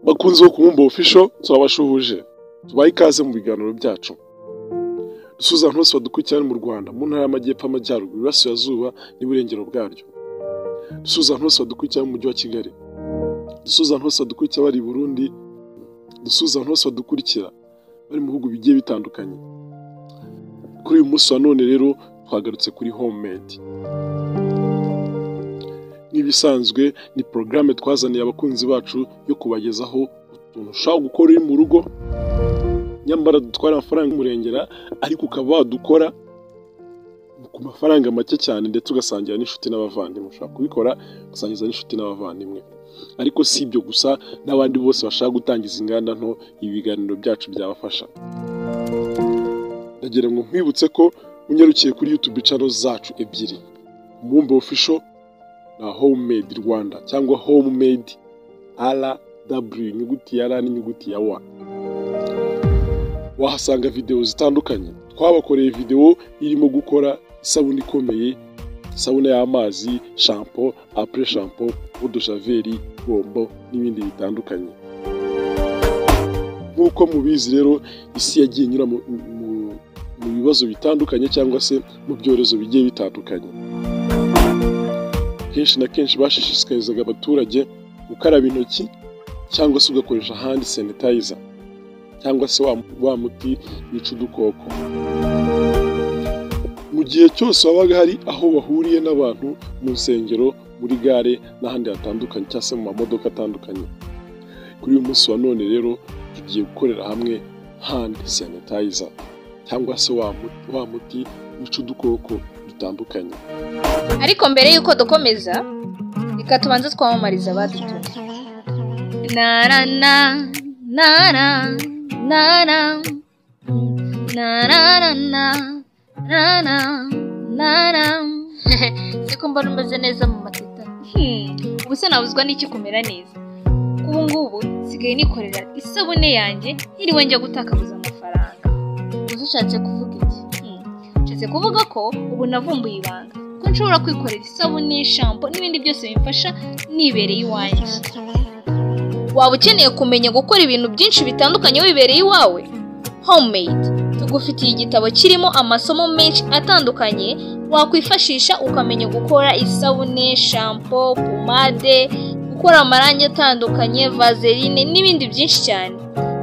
Bakunzi bo ku Mubumbe Official, turabashuhuje, tubahe ikaze mu biganiro byacu. Dusuhuza abantu bose badukurikira mu Rwanda, mu ntara y'Amajyepfo, Amajyaruguru, Iburasirazuba n'Iburengero bwaryo. Dusuhuza abantu bose badukurikira mu mujyi wa Kigali. Dusuhuza abantu bose badukurikira bari i Burundi. Dusuhuza abantu bose badukurikira bari mu bihugu bigiye bitandukanye. Kuri uyu munsi wa none rero twagarutse kuri Homemade. Nk'ibisanzwe, ni porogaramu twazaniye abakunzi bacu yo kubagezaho utuntu ushobora gukora uri mu rugo, nyamara dutwara amafaranga y'umurengera, ariko ukaba wadukora ku mafaranga make cyane, ndetse ugasangira n'inshuti n'abavandimwe. Ushobora kubikora ugasangiza n'inshuti n'abavandimwe. Ariko si ibyo gusa, n'abandi bose bashaka gutangiza inganda nto, ibi biganiro byacu byabafasha. Ndagira ngo nkwibutse ko unyarukiye kuri YouTube channel zacu ebyiri, Umubumbe Official na Homemade Rwanda cyangwa Homemade RW, inyuguti ya R n'inyuguti ya W, wahasanga videwo zitandukanye. Twabakoreye videwo irimo gukora isabune ikomeye, isabune y'amazi, shampoo, après shampoo, eau de javel, bombo n'ibindi bitandukanye. Nk'uko mubizi rero, isi yagiye inyura mu bibazo bitandukanye cyangwa se mu byorezo bigiye bitandukanye. Kenshi na kenshi bashishikarizaga abaturage gukaraba intoki cyangwa se ugakoresha hand sanitizer cyangwa se wa muti wica udukoko mu gihe cyose wabaga hari aho bahuriye n'abantu, mu nsengero, muri gare n'ahandi hatandukanye, cyangwa se mu mamodoka atandukanye. Kuri uyu munsi wa none rero tugiye gukorera hamwe hand sanitizer cyangwa se wa muti wica udukoko dutandukanye. Ariko mbere y'uko dukomeza, reka tubanze twamamariza abadutumye. Na na na na na na na na na na na na na na. Siko mbona umeze neza mu matita? Ubu se nabuzwa n'iki kumera neza? Ubu ngubu nsigaye nikorera isabune yanjye ntiriwe njya gutakabuza amafaranga. Ubu ushatse kuvuga iki? Nshatse kuvuga ko ubu navumbuye ibanga ko nshobora kwikorera isabune, shampoo n'ibindi byose bimfasha nibereye iwanjye. Waba ukeneye kumenya gukora ibintu byinshi bitandukanye wibereye iwawe? Homemade tugufitiye igitabo kirimo amasomo menshi atandukanye wakwifashisha ukamenya gukora isabune, shampoo, pomade, gukora amarangi atandukanye, vaseline n'ibindi byinshi cyane.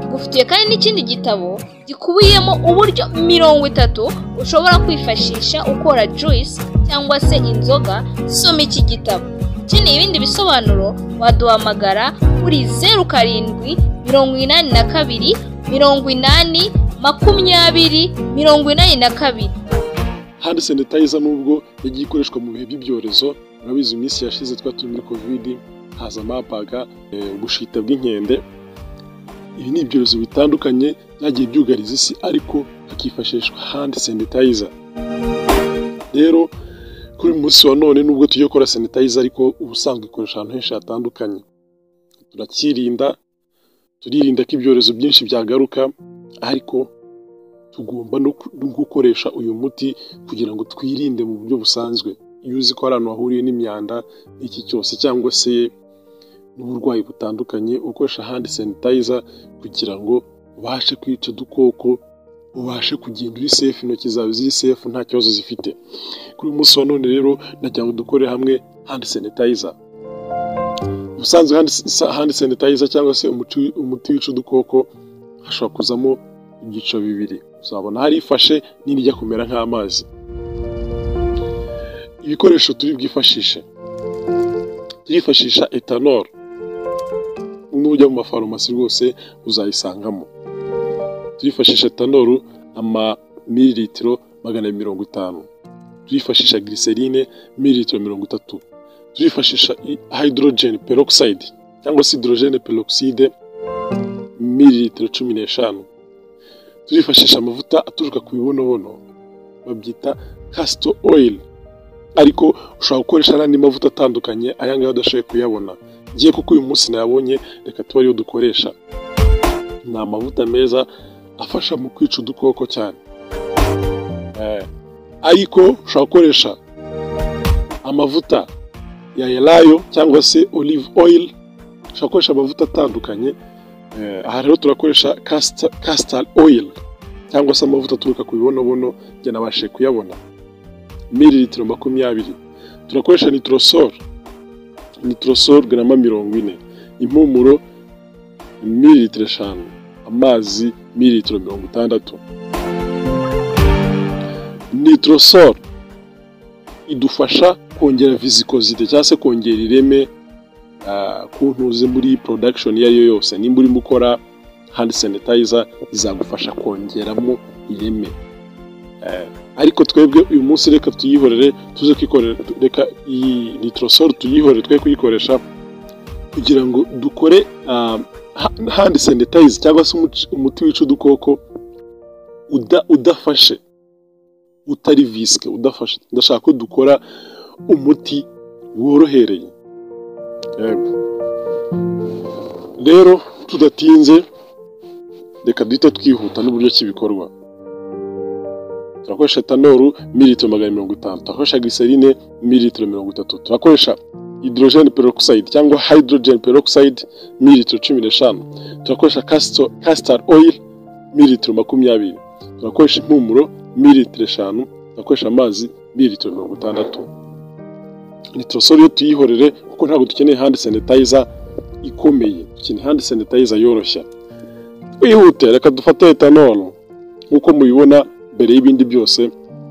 Tugufitiye kandi n'ikindi gitabo gikubiyemo uburyo 30 ushobora kwifashisha ukora juice cyangwa se inzoga. Soma iki gitabo. Ukeneye ibindi bisobanuro, waduhamagara kuri 0782 80 20 82. Hand sanitizer, nubwo yagiye ikoreshwa mu bihe by'ibyorezo, murabizi iminsi yashize twari turi muri Covid, haza Marburg, ubushita bw'inkende. Ibi ni ibyorezo bitandukanye byagiye byugariza isi, ariko hakifashishwa hand sanitizer. Rero kuri uyu munsi wa none, nubwo tugiye gukora sanitizer, ariko ubusanzwe ikoresha ahantu henshi hatandukanye. Turakirinda, turirinda ko ibyorezo byinshi byagaruka, ariko tugomba no gukoresha uyu muti kugira ngo twirinde mu buryo busanzwe. Iyo uzi ko hari ahantu wahuriye n'imyanda n'iki cyose cyangwa se n'uburwayi butandukanye, ukoresha hand sanitizer kugira ngo ubashe kwica udukoko, ubashe kugenda uri safe, intoki zawe ziri safe, nta kibazo zifite. Kuri uyu munsi wa none rero nagira ngo dukore hamwe hand sanitizer. Ubusanzwe hand sanitizer cyangwa se umuti wica udukoko hashobora kuzamo ibyiciro bibiri. Uzabona hari ifashe n'indi ijya kumera nk'amazi. Ibikoresho turi bwifashishe: turifashisha ethanol, nujya mu mafarumasi rwose uzayisangamo. Turifashisha ethanol ama mililitiro 250, turifashisha glycerine mililitiro 30, turifashisha hydrogen peroxide cyangwa se hydrogène peroxyde mililitiro 15, turifashisha amavuta aturuka ku bibonobono babyita castor oil, ariko ushobora gukoresha n'andi mavuta atandukanye aya ngaya udashoboye kuyabona. Ngiye kuko uyu munsi nayabonye, reka tube ariyo dukoresha. Ni amavuta meza afasha mu kwica udukoko cyane. Ariko ushobora gukoresha amavuta ya elayo cyangwa se olive oil. Ushobora gukoresha amavuta ya Ushobora gukoresha amavuta atandukanye. Aha rero turakoresha castor oil cyangwa se amavuta aturuka ku bibonobono, njye nabashije kuyabona, mililitiro 20. Turakoresha nitrosol, nitrosol garama 40, impumuro mililitiro 5, amazi mililitiro 60. Nitrosol idufasha kongera viscosité cyangwa se kongera ireme ku ntuze muri production iyo ari yo yose. Nimba urimo ukora hand sanitizer, izagufasha kongeramo ireme. Ariko twebwe uyu munsi reka tuyihorere, tuze kwikorera. Reka iyi nitrosol tuyihorere, twe kuyikoresha kugira ngo dukore hand sanitizer cyangwa se umuti wica udukoko udafashe, utari visqueux, udafashe. Ndashaka ko dukora umuti worohereye. Yego. Rero tudatinze, reka duhite twihuta n'uburyo kibikorwa. Turakoresha ethanol mililitiro 150, turakoresha glycerine mililitiro 30, turakoresha hydrogen peroxide cyangwa hydrogen peroxide mililitiro 15, turakoresha castor oil mililitiro 20, turakoresha impumuro mililitiro 5, turakoresha amazi mililitiro 60. Nitrosol yo tuyihorere kuko ntabwo dukeneye hand sanitizer ikomeye, dukeneye hand sanitizer yoroshya. Twihute, reka dufate ethanol. Nk'uko mubibona, mbere y'ibindi byose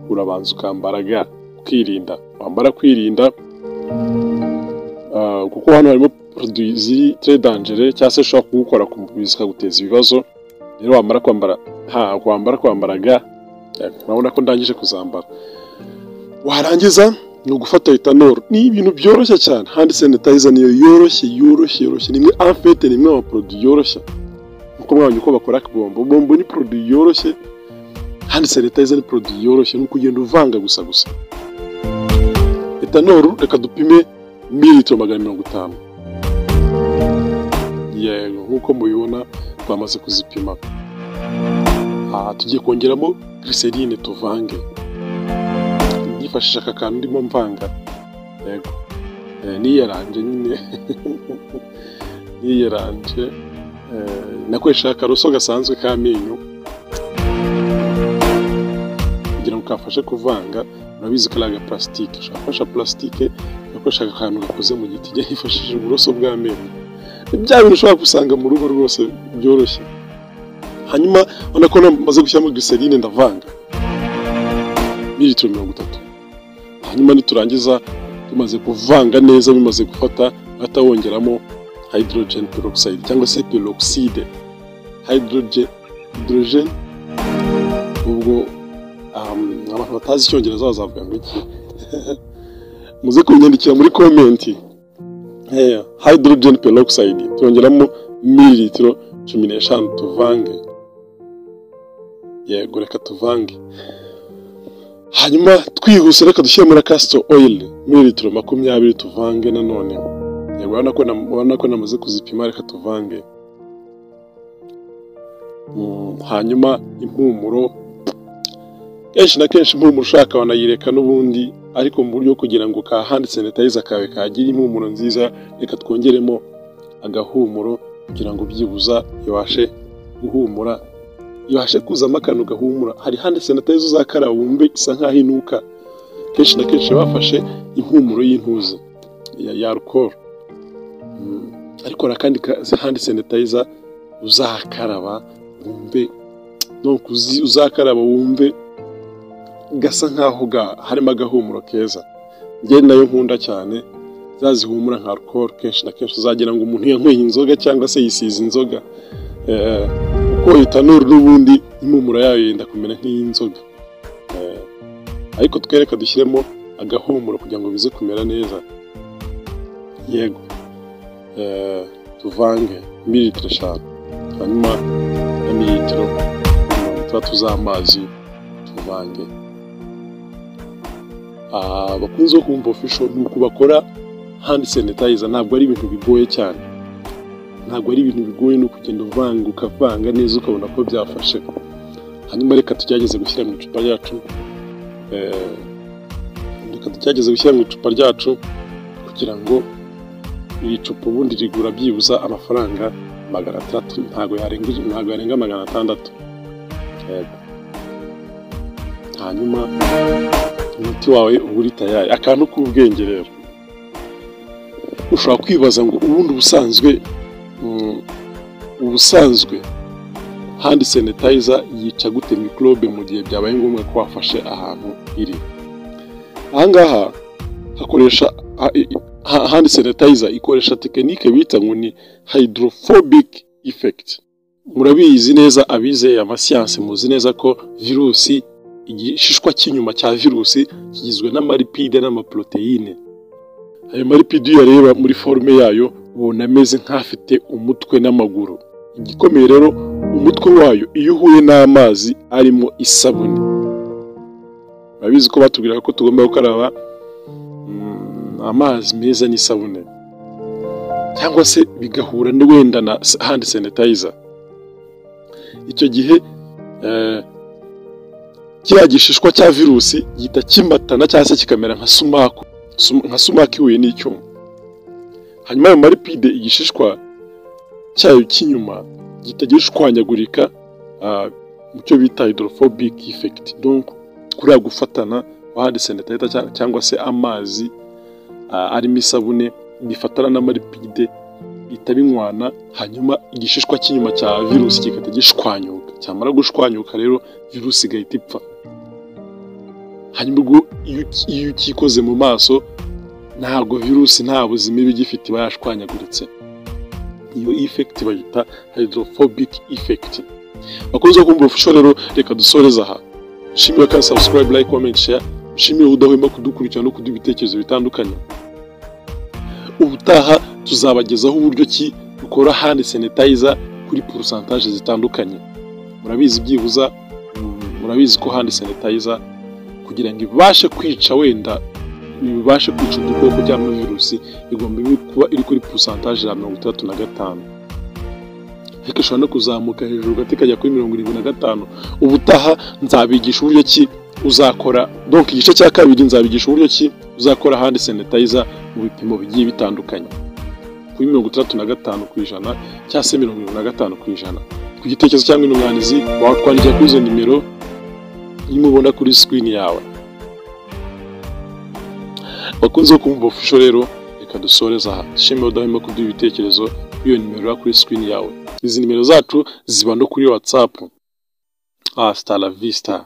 urabanza ukambara gants, ukirinda. Wambara kwirinda, kuko hano harimo produit ziri très dangereux cyangwa se ushobora kuwukora ku mubiri zikaguteza ibibazo. Rero wamara kwambara, ha wambara kwambara gants, urabona ko ndangije kuzambara. Warangiza ni ugufata ethanol. Ni ibintu byoroshye cyane. Hand sanitizer niyo yoroshye, yoroshye, yoroshye. Ni imwe, en fait, ni imwe mu produit yoroshye. Nkuko mwabonye uko bakora bombo, bombo ni produit yoroshye, hand sanitizer ni produit yoroshye, ni ukugenda uvanga gusa gusa. Ethanol reka dupime mililitiro 150. Yego, nk'uko mubibona twamaze kuzipima. Aha tugiye kongeramo glycerine, tuvange. Nifashisha aka kantu ndimo mvanga. Yego. Niyaranje nyine, niyaranje. Nakoresha akaroso gasanzwe k'amenyo kugira ngo kafashe kuvanga. Urabizi ko ari aga plastique, ushobora gukoresha plastique, ugakoresha akantu gakoze mu giti. Njye nifashishije uburoso bw'amenyo. Ni bya bintu ushobora gusanga mu rugo rwose byoroshye. Hanyuma ubona ko maze gushyiramo glycerine, ndavanga mililitiro 30. Hanyuma niturangiza, tumaze kuvanga neza, bimaze gufata, bahita wongeramo hydrogen peroxide cyangwa se peroxide hydrogen. Ubwo abantu batazi icyongereza bazavuga ngo iki? Muze kunyandikira muri comment. Hydrogen peroxide twongeramo mililitiro 15, tuvange. Yego, reka tuvange. Hanyuma twihuse, reka dushyire muri castor oil mililitiro 20, tuvange nanone. Yego, urabona ko namaze kuzipima, reka tuvange. Hanyuma impumuro, kenshi na kenshi impumuro ushaka wanayireka n'ubundi, ariko mu buryo kugira ngo ka hand sanitizer kawe kagira impumuro nziza, reka twongeremo agahumuro kugira ngo byibuza ibashe guhumura, ibashe kuzamo akantu gahumura. Hari hand sanitizer uzakaraba wumve isa nkaho inuka. Kenshi na kenshi bafashe impumuro y'intuza ya alcohol. Ariko hari akandi hand sanitizer uzakaraba wumve, donc uzakaraba wumve gasa nkaho harimo agahumuro keza. Njye nayo nkunda cyane, za zihumura nka alcohol. Kenshi na kenshi uzagira ngo umuntu yanyweye inzoga cyangwa se yisize inzoga, kuko ethanol n'ubundi impumuro yayo yenda kumera nk'iy'inzoga. Ariko twereka dushyiremo agahumuro kugira ngo bize kumera neza. Yego, tuvange mililitiro 5, hanyuma na mililitiro 60 z'amazi, tuvange. Abakunzi bo kumva official, ni uku bakora hand sanitizer. Ntabwo ari ibintu bigoye cyane, ntabwo ari ibintu bigoye, ni ukugenda uvanga, ukavanga neza, ukabona ko byafashe. Hanyuma reka tugerageze gushyira mu icupa ryacu, reka tugerageze gushyira mu icupa ryacu kugira ngo Iri cupa ubundi rigura byibuza amafaranga 600, ntabwo yarenga 600. Yego. Hanyuma umuti wawe uba uri tayari. Akantu k'ubwenge rero, ushobora kwibaza ngo ubundi ubusanzwe hand sanitizer yica gute microbe mu gihe byabaye ngombwa ko wafashe ahantu iri? Ahangaha hakoresha hand sanitizer ikoresha technique bita ngo ni hydrophobic effect. Murabizi neza, abizeye amasiyansi, muzi neza ko virusi, igishishwa cy'inyuma cya virusi kigizwe n'amalipide n'amaprotéine. Ayo malipide, iyo uyareba muri forme yayo, ubona ameze nk'afite umutwe n'amaguru. Igikomeye rero, umutwe wayo iyo uhuye n'amazi arimo isabune, urabizi ko batubwira ko tugomba gukaraba amazi meza n'isabune, cyangwa se bigahura wenda na hand sanitizer, icyo gihe kiriya gishishwa cya virusi gihita kimatana cyangwa se kikamera nka sumaku, nka sumaku ihuye n'icyuma. Hanyuma ayo malipide, igishishwa cyayo cy'inyuma gihita gishwanyagurika mu cyo bita hydrophobic effect. Donc kuriya gufatana kwa hand sanitizer cyangwa se amazi arimo isabune bifatana n'amalipide, bihita binywana, hanyuma igishishwa cy'inyuma cya virusi kigahita gishwanyuka. Cyamara gushwanyuka rero, virusi igahita ipfa. Hanyuma ubwo iyo ukikoze mu maso, ntabwo virusi, nta buzima iba igifite, iba yashwanyaguritse. Iyo effect bayita hydrophobic effect. Bakunze kumva official rero, reka dusoreze aha. Nshimire kandi subscribe, like, comment, share. Nshimire udahwema kudukurikirana no kuduha ibitekerezo bitandukanye. Ubutaha tuzabagezaho uburyo ki dukora hand sanitizer kuri pourcentage zitandukanye. Murabizi, byibuza murabizi ko hand sanitizer kugira ngo ibashe kwica, wenda ibashe kwica udukoko cyangwa virusi, igomba kuba iri kuri pourcentage ya 65, ariko ishobora no kuzamuka hejuru gato ikajya kuri 75. Ubutaha nzabigisha uburyo ki uzakora, donc igice cya kabiri nzabigisha uburyo ki uzakora hand sanitizer mu bipimo bigiye bitandukanye, kuri 65% cyangwa se 75%. Ku gitekerezo cyangwa inyunganizi, watwandikira kuri izo nimero nimubona kuri screen yawe. Bakunze kumva official rero, reka dusoreze aha. Dushimire udahwema kuduha ibitekerezo kuri iyo nimero kuri screen yawe. Izi nimero zacu ziba no kuri WhatsApp. Hasta la vista.